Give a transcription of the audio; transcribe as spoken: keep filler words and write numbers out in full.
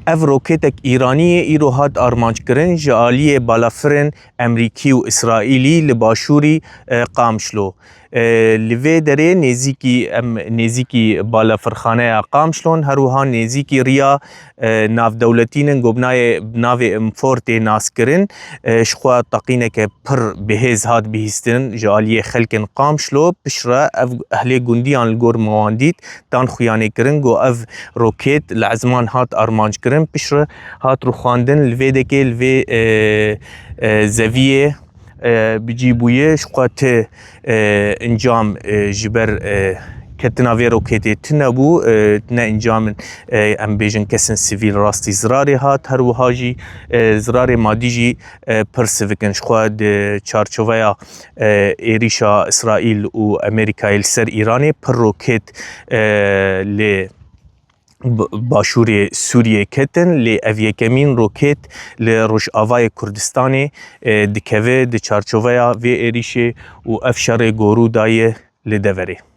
Ev rokêtek Îranî ye, îro hat armanckirin ji aliyê balafirên Emerîkî û Îsraîlî li başûrî, e, Qamişlo. E, li vê derê nêzîkî, em nêzîkî balafirxaneya Qamişlon, her wiha nêzîkî riya, e, navdewletî nin, ku bi nayê, bi navê Mfor tê naskirin. E, ji xwe teqîneke pir bihêz hat bihîstin ji aliyê xelkên Qamişlo. Piştre ev ehlê gundiyan li gor me wan dît, dan xuyanê kirin, ku ev roket li ezman hat armanc kirin. Piştre hat rûxandin, li vê dekê, li vê, e, e, zeviyê, e, bi cî bûye, ji xwe ti, e, encam, e, ji ber, e, ketina vê roketê tune bû, e, ne encam in, e, em bêjin kesin sivîl rastî zirarê hat, her wiha jî, e, zirarê madî jî, e, pir sivik in. Ji xwe di çarçoveya, e, êrîşa Îsraîl û Amerîkayê li ser Îranê pir roket, e, li b-, başûrê Sûriyê ketin, lê ev yekemîn roket li Rojavayê Kurdistanê, e, dikeve di çarçoveya vê êrîşê û ev şerê gorû daye li deverê.